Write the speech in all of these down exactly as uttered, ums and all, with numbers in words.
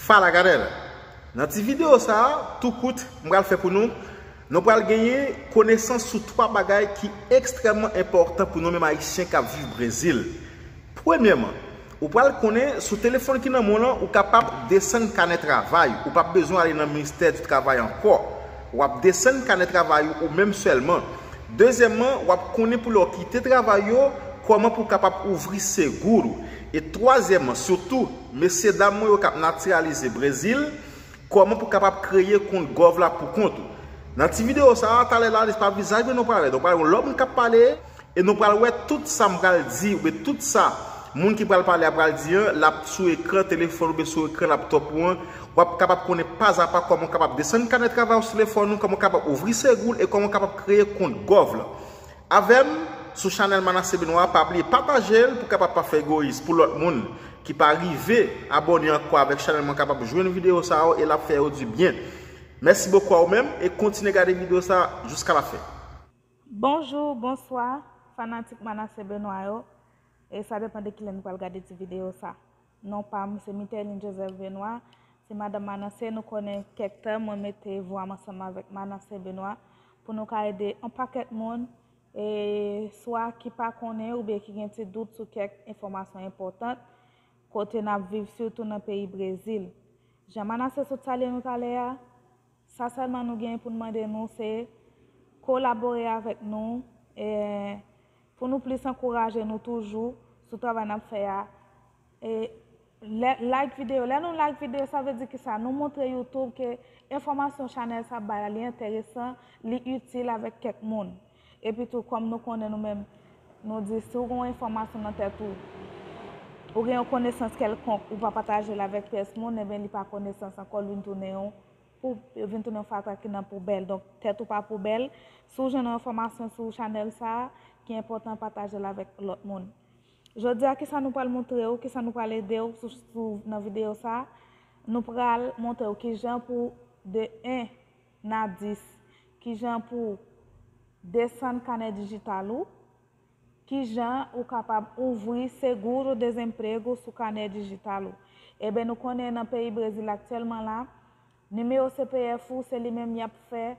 Fala galera! Nan ti videyo sa a, tou kout, m pral fè pou nou, nou pral genyen konesans sou twa bagay ki ekstrèmman enpòtan pou nou menm Ayisyen k ap viv Brezil. Premyèman, ou pral konnen sou telefòn ki nan men w lan, ou kapab desann kanè travay. Ou p ap bezwen ale nan ministè di travay ankò. W ap desann kanè travay ou, ou menm sèlman. Dezyèmman, w ap konnen pou lè w kite travay yo, kòman pou w kapab ouvri seguro. E twazyèmman, sitou, mesye dam mwen yo k ap natiralize Brezil, kòman pou w kapab kreye kont gov la pou kont ou. Nan ti videyo sa a, talè la, se pa vizaj mwen nou pral wè. Nou pral wè yon lòt moun k ap pale, e nou pral wè tout sa m pral di, oubyen tout sa moun ki pral pale a pral di an, l ap sou ekran telefòn oubyen sou ekran laptòp ou an. W ap kapab konnen pazapa kòman w kapab desann kanè travay ou sou telefòn ou, kòman w kapab ouvri seguro e kòman w kapab kreye kont gov la. Avè m, sou chanèl Manasseh Benoît, pa bliye pataje l pou kapab pa fè egoyis pou lòt moun ki pa rive abòne ankò avèk chanèl mwen kapab jwenn videyo sa yo e l ap fè yo di byen. Mèsi bokou a ou menm e kontinye gade videyo sa jiska lafen. Bonjou, bonswa, fanatik Manasseh Benoît yo. E sa depann de kilè nou pral gade ti videyo sa. Non pa m se Mitelin Joseph Benoît, se madanm Manasseh. Nou konnen kèk tan mwen mete vwa m ansanm avèk Manasseh Benoît pou nou ka ede yon pakèt moun, e swa ki pa konnen oubyen ki gen ti dout sou kèk enfòmasyon enpòtan kote n ap viv, sitou nan peyi Brezil. Jan Manasseh sot salye nou talè a, sa sèlman nou gen pou n mande nou se kolabore avèk nou, e pou nou plis ankouraje nou toujou sou travay n ap fè a. E lè like videyo, lè nou like videyo, sa vle di kisa? Nou montre YouTube ke enfòmasyon chanèl sa bay la, li enteresan, li itil avèk kèk moun. Epi tou, kòm nou konnen nou menm, nou di si w gen yon enfòmasyon nan tèt ou, ou gen yon konesans kèlkonk, ou pa pataje l avèk pyès moun, ebyen li pa konesans ankò, li vin tounen yon pou vin tounen yon fatra ki nan poubèl. Donk, tèt ou pa poubèl. Si w jwenn yon enfòmasyon sou chanèl sa a ki enpòtan, pataje l avèk lòt moun. Jodi a, kisa nou pral montre w, kisa nou pral ede w sou, sou, nan videyo sa a? Nou pral montre w kijan pou, de en a dis, kijan pou desann kanè dijital ou, kijan ou kapab ouvri seguro desemprego sou kanè dijital ou. Eben, nou konnen nan peyi Brezil aktyèlman la, nimewo C P F ou, se li menm y ap fè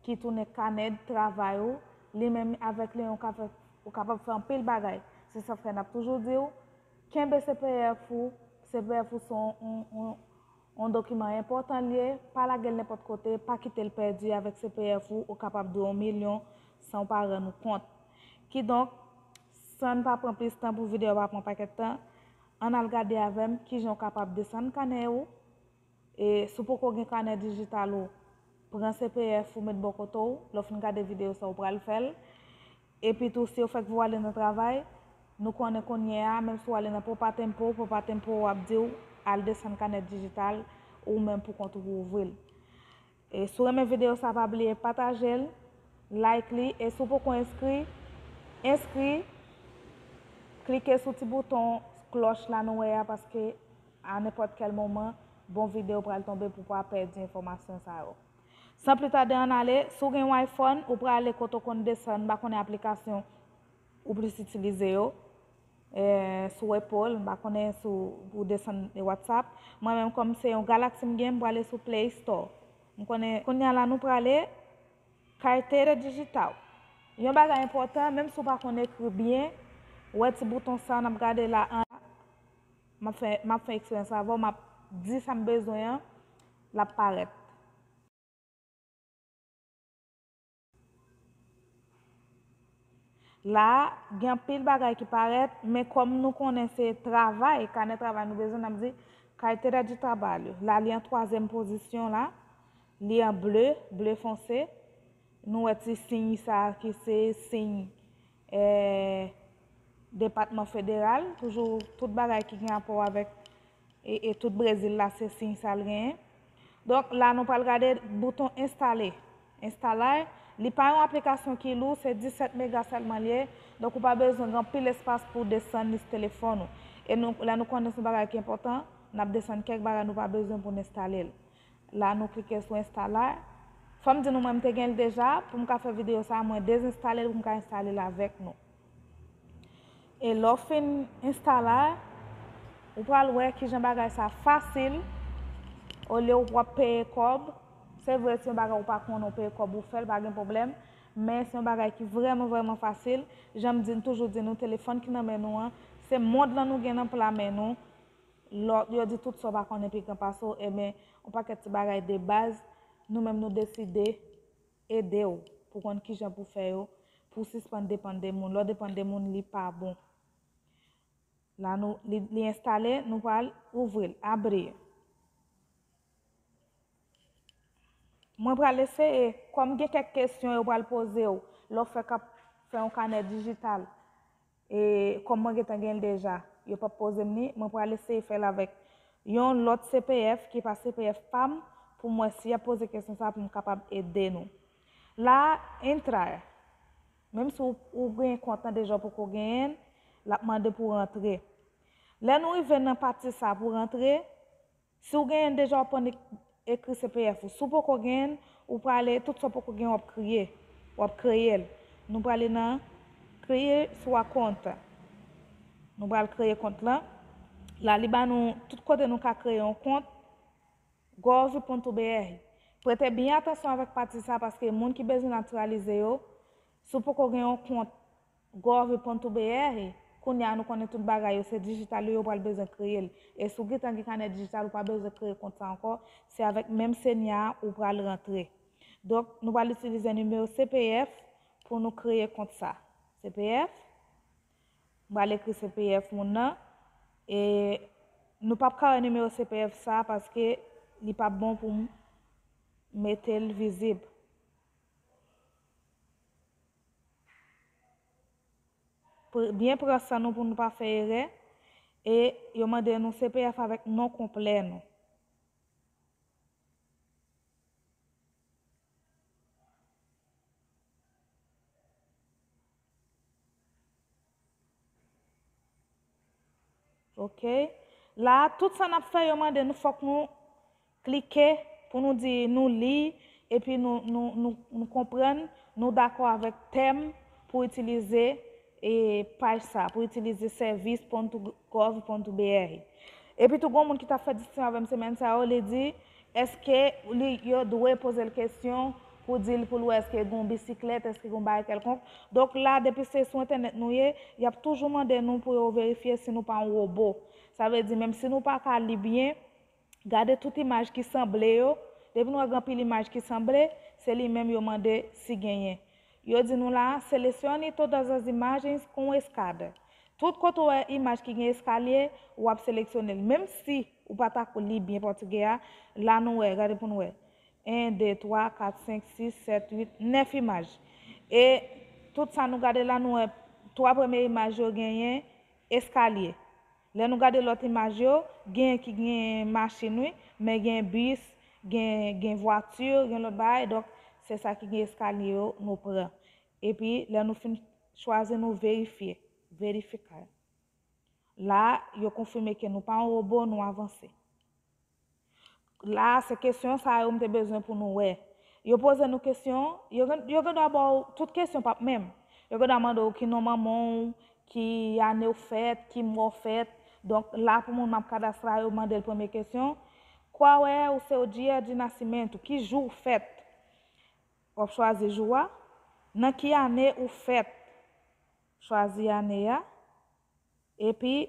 ki tounen kanè travay ou, li menm avèk li ou kapab, ou kapab fè anpil bagay. Se sa k fè n ap toujou di w, kenbe C P F ou, C P F ou se yon, yon, yon, yon dokiman enpòtan l ye, pa lage l nenpòt kote, pa kite l pèdi. Avèk C P F ou, ou kapab dwe yon milyon san w pa rann ou kont. Kidonk, san n pa pran plis tan pou videyo a pa pran pakèt tan, ann al gade avè m kijan w kapab desann kanè ou. E si w poko gen kanè dijital ou, pran C P F ou met bò kote w, lè w fin gade videyo sa a ou pral fè l. Epi tou, si yo fèk voye w ale nan travay, nou konnen kounye a, menm si w ale nan Poupa Tempo, Poupa Tempo ap di w al desann kanè dijital ou menm pou kont ou pou ouvri l. E si w renmen videyo sa, pa bliye pataje l, like li, e si w poko enskri, enskri, klike sou ti bouton klòch la nou wè a, paske a nenpòt kèl moman, bon videyo pral tonbe pou w pa pèdi enfòmasyon sa yo. San pli tade ann ale, si w gen yon iPhone, ou prale kote w konn desann, m pa konnen aplikasyon ou plis itilize yo, e, sou Apple, m pa konnen si w desann WhatsApp. Mwen menm, kòm se yon Galaxy m gen, m prale sou Play Store. M konnen, kounye a la nou prale Carteira Digital. Yon bagay enpòtan, menm si w pa konn ekri byen, ou wè ti bouton sa n ap gade la an, m ap fè, m ap fè eksperyans avè w, m ap di sa m bezwen an, l ap parèt. La, gen anpil bagay ki parèt, men kòm nou konnen se travay, kanè travay nou bezwen, n ap di Carteira de Trabalho. La, li an twazyèm pozisyon la, li an ble, ble fonse. Nou wè ti siy sa a ki se siy, eh, Depatman Federal, toujou tout bagay ki gen rapò avèk e, e tout Brezil la, se siy sa l genyen. Donk, la nou pral gade bouton enstale. Enstale, li pa yon aplikasyon ki lou, se disèt mega sèlman l ye. Donk, ou pa bezwen gen anpil espas pou w desann li sou telefòn ou. E nou, lè nou konnen se yon bagay ki enpòtan, n ap desann kèk bagay nou pa bezwen pou n enstale l. La, nou klike sou enstale. Fò m di nou, mwen, m te gen l deja. Pou m ka fè videyo sa a, mwen dezenstale l pou m ka enstale l avèk nou. E lè w fin enstale, ou pral wè kijan bagay sa fasil. Olye w ap peye kòb, se vre, se yon bagay ou pa konnen, ou peye kòb, ou fè l, pa gen pwoblèm. Men se yon bagay ki vrèman, vrèman fasil. Jan m di, m toujou di nou, telefòn ki nan men nou an, se mond lan nou gen nan pla men nou. Lò, yo di tout sa w pa konnen pi gran pase w, ebyen, yon pakèt ti bagay de baz, nou menm nou deside ede w pou konn kijan pou fè yo, pou sispann depann de moun. Lè w depann de moun, li pa bon. La nou, li, li enstale, nou pral ouvri l, abri. Mwen pral eseye, kòm gen kèk kesyon yo pral poze w, lè w fèk ap fè yon kanè dijital, e kòm mwen gentan gen l deja, yo p ap poze m li, mwen pral eseye fè l avèk yon lòt C P F ki pa C P F pa m, pou m wè si y ap poze kesyon sa pou m kapab ede nou. La, entrar. Menm si w, ou gen kont lan deja, w poko genyen l, l ap mande pou w rantre. Lè nou rive nan pati sa pou rantre, si w genyen l deja, w ap annik ekri C P F ou. Si w poko genyen l, ou prale, tout sa w poko genyen, w ap kreye. W ap kreye l. Nou prale nan créer sua conta. Nou pral kreye kont lan. La, li ba nou tout kote nou ka kreye yon kont. gov ponto B R. Prete byen atansyon avèk pati sa, paske moun ki bezwen natiralize yo, si w poko gen yon kont gov ponto B R, kounye a nou konnen tout bagay yo se dijital, yo pral bezwen kreye l. E si w gentan gen kanè dijital, ou pa bezwen kreye kont sa ankò, se avèk menm senya a ou pral rantre. Donk, nou pral itilize nimewo C P F pou nou kreye kont sa. C P F, m pral ekri C P F moun nan, e nou p ap ka wè nimewo C P F sa paske li p ap bon pou m mete l vizib. Pr-, byen pran san nou pou nou pa fè erè, e yo mande nou C P F avèk non konplè nou. Ok. La, tout sa n ap fè, yo mande nou, fòk nou klike pou nou di nou li, epi nou, nou, nou, nou konprann, nou dakò avèk tèm pou itilize e paj sa, pou itilize service ponto gov ponto B R. Epi tou, gon moun ki t ap fè diskisyon avè m semèn sa yo, li di, èske li, yo dwe poze l kesyon pou di l, pou l wè èske gon bisiklèt, èske gon bagay kèlkonk. Donk la, depi se sou entènèt nou ye, y ap toujou mande nou pou yo verifye si nou pa yon wobo. Sa vle di, menm si nou pa ka li byen, gade tout imaj ki sanble yo. Depi nou wè gen anpil imaj ki sanble, se li menm yo mande si genyen. Yo di nou la, selecione todas as imagens com escada. Tout kote w wè imaj ki gen eskalye, w ap seleksyone l. Menm si ou pa ta ko li byen pòtigè a, la nou wè, gade pou nou wè. En, de, twa, kat, senk, sis, sèt, uit, nèf imaj. E tout sa nou gade la, nou wè twa premye imaj yo genyen eskalye. Lè nou gade lòt imaj yo, gen ki gen machin, wi, men gen bis, gen, gen vwati, gen lòt bagay. Donk, se sa ki gen eskalye yo, nou pran. Epi, lè nou fin chwazi, nou verifye. Verifikar. La, yo konfime ke nou pa yon wobo, nou avanse. La, se kesyon sa yo m te bezwen pou nou wè. Yo poze nou kesyon, yo gen, yo gen dwa ba w tout kesyon, p ap menm. Yo gen dwa mande w ki non manman w, ki ane w fèt, ki mwa w fèt. Donk, la pou moun m ap kadastre a, yo mande l premye kesyon. Qual é o seu dia de nascimento? Ki jou w fèt? W ap chwazi jou a. Nan ki ane ou fèt? Chwazi ane a. Epi,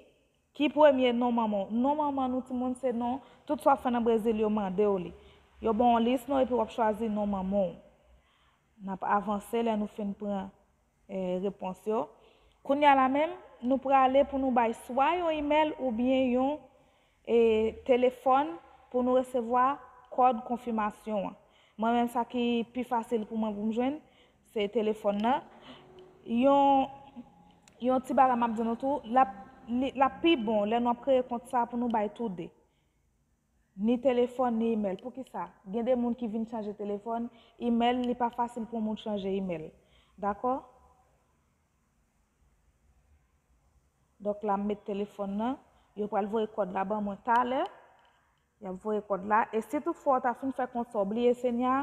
ki premye non manman w? Non manman nou, timoun, se non, tout sa w ap fè nan Brezil, yo mande w li. Yo ba w yon lis non, epi w ap chwazi non manman w. N ap avanse lè nou fin pran, eh, repons yo. Kounye a la menm, nou prale pou nou bay swa yon imèl oubyen yon e telefòn pou nou resevwa kòd konfimasyon an. Mwen menm, sa ki pi fasil pou mwen pou m jwenn, se telefòn nan. Yon, yon ti bagay m ap di nou tou, l ap, li, l ap pi bon lè nou ap kreye kont sa pou nou bay tou de. Ni telefòn, ni imèl. Poukisa? Gen de moun ki vin chanje telefòn, imèl, li pa fasil pou moun chanje imèl. Dakò? Donk la, m met telefòn nan. Yo pral voye kòd la ban mwen talè. Y ap voye kòd la. E si toutfwa w ta fin fè kont sa, w bliye senya,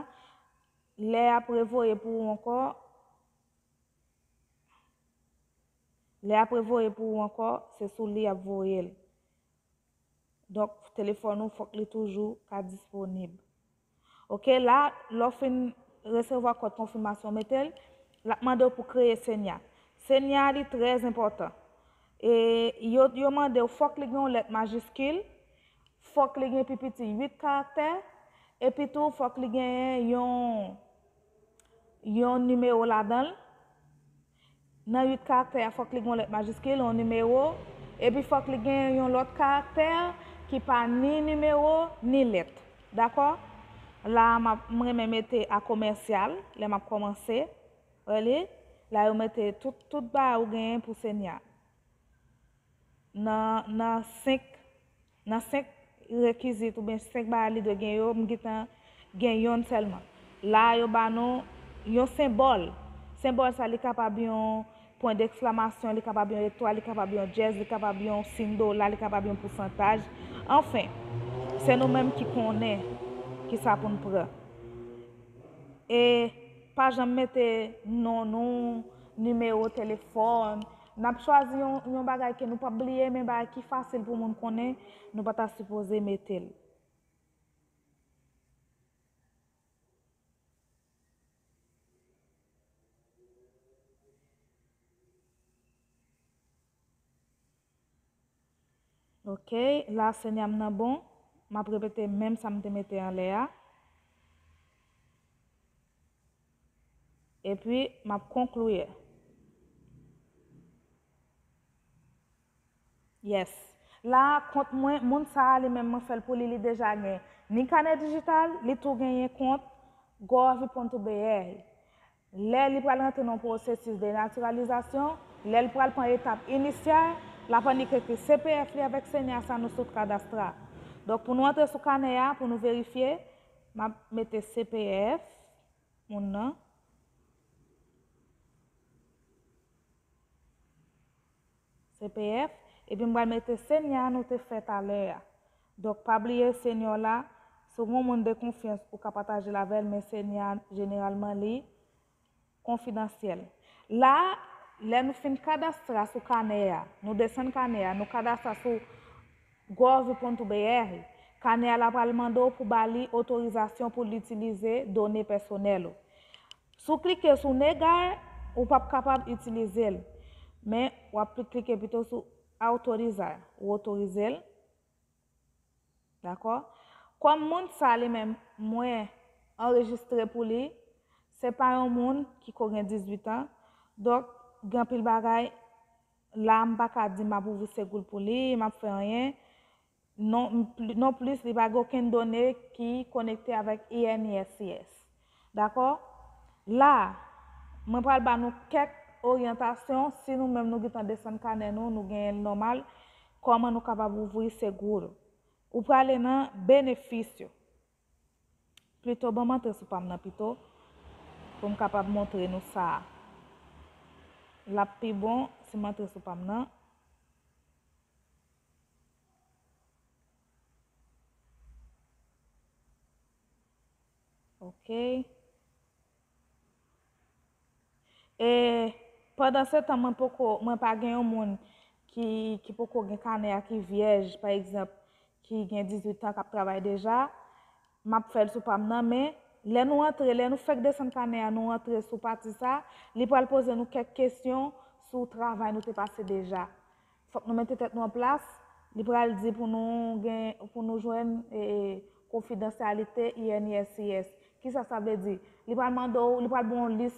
lè y ap revoye pou ou ankò, lè y ap revoye pou ou ankò, se sou li y ap voye l. Donk, telefòn ou fòk li toujou ka disponib. Oke, la, lè w fin resevwa kòd konfimasyon, mete l, l ap mande w pou kreye Senya. Senya li trè enpòtan. E yo, yo mande w fòk li gen yon lèt majiskil, fòk li gen pi piti uit karaktè, epi tou fòk li genyen yon, yon nimewo ladan l. Nan uit karaktè a, fòk li gen yon lèt majiskil, yon nimewo, epi fòk li gen yon lòt karaktè ki pa ni nimewo, ni lèt. Dakò? La a, m ap, m renmen mete a komèsyal, lè m ap kòmanse. Wè li? La yo mete tout, tout bagay ou genyen pou Senya. Nan, nan senk, nan senk rekizit oubyen senk bagay li dwe gen yo, m gentan gen yonn sèlman. La a, yo ba nou yon senbòl. Senbòl sa, li kapab yon pwen deksklamasyon, li kapab yon etwal, li kapab yon dyèz, li kapab yon siy dola, li kapab yon pousantaj. Anfen, se nou menm ki konnen kisa pou n pran. E pa janm mete non nou, nimewo telefòn. N ap chwazi yon, yon bagay ke nou p ap bliye, men bagay ki fasil pou moun konnen, nou pa ta sipoze mete l. Oke, la Senya m nan bon. M ap repete menm sa m te mete anlè a. Epi, m ap konkli. Yes. La, kont mwen, moun sa a, li menm, mwen fè l pou li, li deja gen ni kanè dijital, li tou genyen kont gov pwen B R. Lè li pral rantre nan pwosesis denatiralizasyon, lè li pral pran etap inisyal, l ap annik ekri C P F li avèk Senya sa nou sot kadastra. Donk, pou nou antre sou kanè a, pou nou verifye, m ap mete C P F, moun nan. C P F, epi m pral mete Senya nou te fè talè a. Donk, pa bliye Senya w la, si w gen yon moun de konfyans, ou ka pataje l avè l, men Senya, jeneralman, li konfidansyèl. La, lè nou fin kadastra sou kanè a, nou desann kanè a, nou kadastra sou gov pwen B R, kanè a la pral mande w pou ba li otorizasyon pou l itilize done pèsonèl ou. Si w klike sou negar, ou p ap kapab itilize l. Men, w ap klike pito sou autorize, ou otorize l. Dakò? Kòm moun sa li menm, mwen anrejistre pou li, se pa yon moun ki ko gen dizuit an. Donk, gen anpil bagay, la m pa ka di m ap ouvri Segou l pou li, m ap fè anyen. Non, non plis, li pa gen okenn done ki konekte avèk I N S C S. Dakò? La, mwen pral ba nou kèk oryantasyon, si nou menm nou gentan desann kanè nou, nou genyen l nòmal, kòman nou kapab ouvri Segou l. Ou prale nan benefis yo. Pito, ban m antre sou pa m nan pito, pou m kapab montre nou sa. L ap pi bon si m antre sou pa m nan. Ok. E pandan se tan, mwen poko, mwen pa gen yon moun ki, ki poko gen kanè a ki vyèj, pa egzanp, ki gen dizuit an, k ap travay deja, m ap fè l sou pa m nan, men lè nou antre, lè nou fèk desann kanè a, nou antre sou pati sa, li pral poze nou kèk kesyon sou travay nou te pase deja. Fòk nou mete tèt nou an plas, li pral di pou nou gen, pou nou jwenn, e, e, konfidansyalite I N S C S. Kisa sa vle di? Li pral mande w, li pral ba w yon lis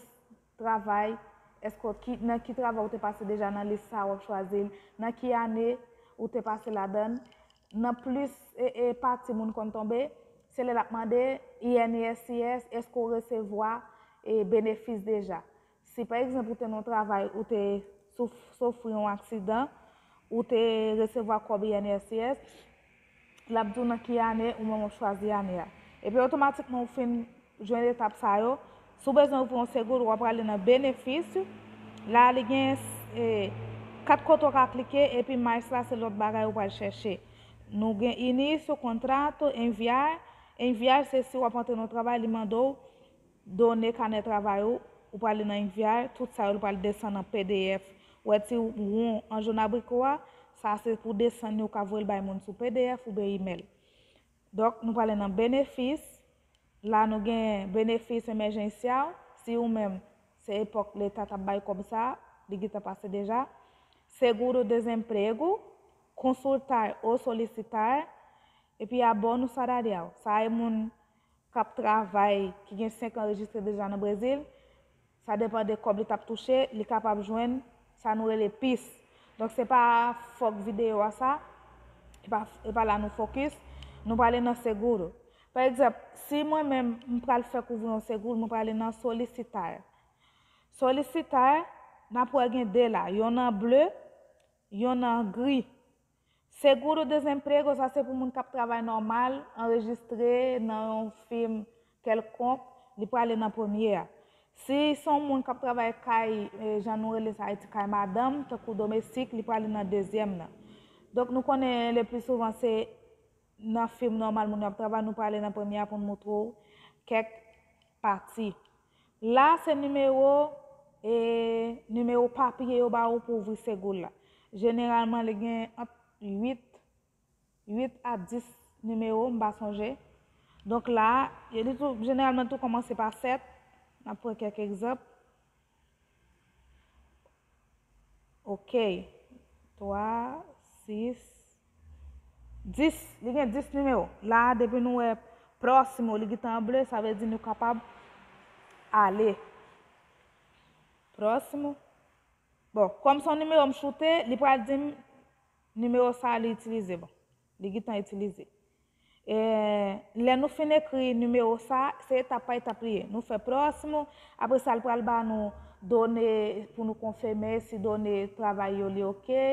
travay, èske w ki, nan ki travay ou te pase deja nan lis sa a, w ap chwazi l, nan ki ane ou te pase ladan l, nan plis, e, e, pati moun konn tonbe, se lè l ap mande I N S C S, èske w resevwa, e, benefis deja? Si pa egzanp ou te nan yon travay, ou te souf-, sofri yon aksidan, ou te resevwa kòb I N S C S, l ap di w nan ki ane ou menm w ap chwazi ane a. Epi otomatikman ou fin jwenn etap sa yo, si w bezwen ouvri yon Segou l, w ap prale nan benefis. La li gen, e, kat kote w ka klike, epi mais la se lòt bagay ou pral chèche. Nou gen início, contrato, enviar. Enviar se si w ap antre nan yon travay, li mande w done kanè travay ou, ou prale nan enviar, tout sa yo li pral desann an P D F. Ou wè ti won an jòn abriko a, Sa se pou desann li, ou ka voye l bay moun sou P D F oubyen imèl. Donk, nou prale nan benefis. La, nou gen benefis emèjensyal. Si ou menm, se epòk Leta t ap bay kòb sa, li gentan pase deja. Seguro-desemprego, consultar ou solicitar, epi abono salarial. Sa e moun k ap travay, ki gen senk an anrejistre deja nan Brezil, sa depann de kòb li t ap touche, li kapab jwenn sa nou rele pis. Donk, se pa fòk videyo a sa, e pa, e pa la nou fokis, nou prale nan seguro. Pa egzanp, si mwen menm, m pral fèk ouvri yon seguro, mwen prale nan solicitar. Solicitar, n ap wè gen de la, yonn an ble, yonn an gri. Seguro-desemprego, sa se pou moun k ap travay nòmal, anrejistre nan yon fim kèlkonk, li prale nan premye a. Si se yon moun k ap travay kay, e, jan nou rele sa Ayiti, kay madanm, tankou domestik, li prale nan dezyèm nan. Donk, nou konnen le pli souvan se nan fim nòmal moun yo ap travay, nou prale nan premye a pou n moutre w kèk pati. La, se nimewo, e, nimewo papye yo ba ou pou ouvri seguro la. Jeneralman, li gen ant uit, uit a dis nimewo, m pa sonje. Donk la, e li tou, jeneralman, tou kòmanse pa sèt. N ap pran kèk egzanp. Ok. Twa, sis, dis. Li gen dis nimewo. La, depi nou wè próximo, li gentan an ble, sa vle di nou kapab ale. Próximo. Bon, kòm se yon nimewo m choute, li pral di m nimewo sa a li itilize. Bon, li gentan itilize. E, lè nou fin ekri nimewo sa, se etap pa etap li ye. Nou fè próximo, apre sa, l pral ba nou done pou nou konfime si done travay yo li oke.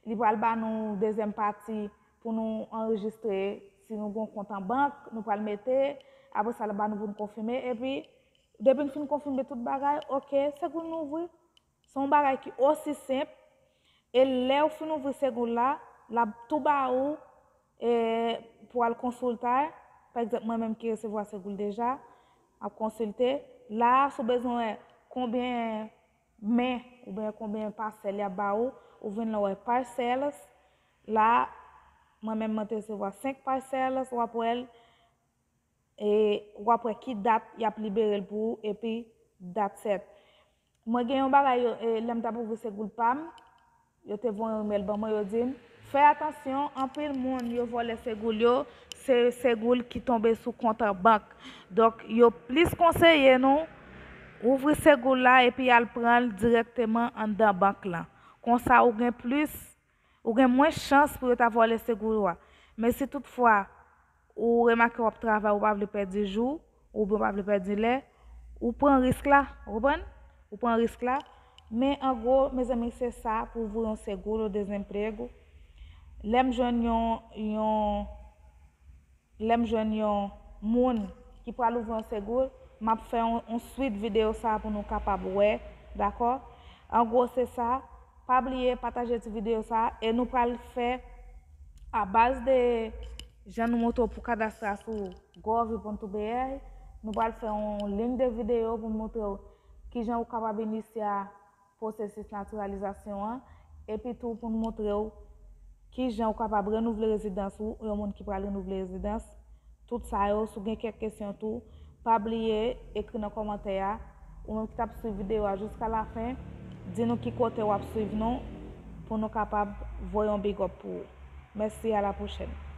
Li pral ba nou dezyèm pati pou nou anrejistre si nou gen yon kont an bank, nou pral mete. Apre sa, l ba nou pou nou konfime. Epi, depi n fin konfime tout bagay, oke, seguro nou ouvri. Se yon bagay ki osi senp. E lè w fin ouvri seguro la, l ap tou ba ou, e, pou al konsilte. Pa egzanp, mwen menm ki resevwa seguro deja, m ap konsilte. La, si w bezwen wè konbyen men oubyen konbyen pasèl y ap ba ou, ou vin la w wè parcelas. La, mwen menm mwen te resevwa senk parcelas, w ap wè l, e w ap wè ki dat y ap libere l pou ou, epi dat sèt. Mwen gen yon bagay, yo, e, lè m t ap ouvri seguro pa m, yo te voye yon imèl ban mwen, yo di m, fè atansyon, anpil moun yo vòlè seguro yo, se seguro ki tonbe sou kont an bank. Donk, yo plis konseye nou ouvri seguro la epi al pran l dirèkteman anndan bank lan. Konsa, ou gen plis, ou gen mwens chans pou yo ta vòlè seguro a. Men si toutfwa ou remake w ap travay, ou pa vle pèdi jou, oubyen ou pa vle pèdi lè, ou pran risk la, ou konprann? Ou pran risk la. Men an gwo, mezanmi, se sa pou ouvri yon seguro-desemprego. Lè m jwenn yon, yon, lè m jwenn yon moun ki pral ouvri yon seguro, m ap fè yon, yon swit videyo sa pou nou kapab wè, dakò? An gwo, se sa. Pa bliye pataje ti videyo sa e nou pral fè, a baz de jan nou montre w pou kadastra sou gov ponto B R, nou pral fè yon liy de videyo pou montre w kijan ou kapab inisye pwosesis natiralizasyon an, epi tou pou n montre w kijan ou kapab renouvle rezidans ou, yon moun ki pral renouvle rezidans. Tout sa yo, si w gen kèk kesyon tou, pa bliye ekri nan kòmantè a. Ou menm ki t ap swiv videyo a jiska lafen, di nou ki kote w ap swiv nou pou nou kapab voye yon big up pou ou. Mèsi, a la pwochèn.